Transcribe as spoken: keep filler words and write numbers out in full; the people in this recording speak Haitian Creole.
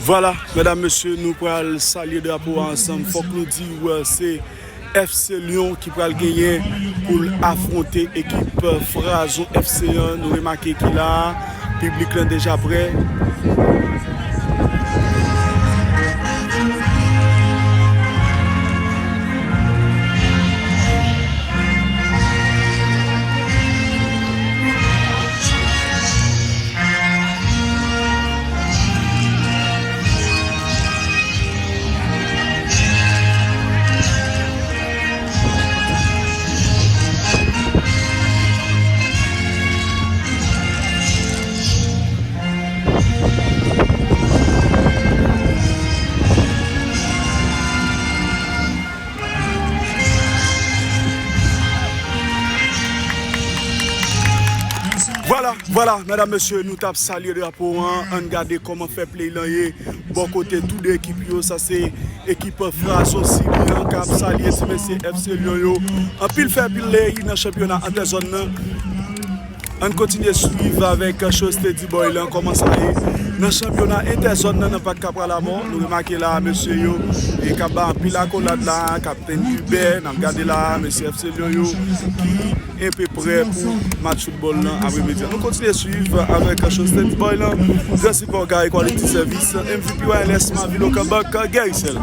Vwala, medam, mesye, nou pral salye drapo a ansanm. Fòk nou di w, se F C Lyon ki pral genyen pou l afwonte ekip Frason F C an. Nou remake ki la a, piblik lan deja prè. Vwala, vwala, medam, mesye, nou t ap salye drapo an. Ann gade kòman fè play lan ye bò kote tou de ekip yo. Sa se ekip Frason Sili an k ap salye ti mesye F C Lyon yo. Anpil fè play nan chanpyona entèzòn nan. Ann kontinye swiv avèk Show Steady Boy lan kòman sa ye nan chanpyona entèzòn nan, nan Pak Kapra Lamò. Nou remake la, mesye yo e k ap bay anpil akolad la, Kaptenn Hubert, n ap gade la, mesye F C Lyon yo ki enpe prè pou match foutbòl lan apremidi a. Nou kontinye swiv avèk Show Steady Boy lan, gran sipò Gary Quality Service, M V P Wireless, Mavilo Kabak, Gary Sel.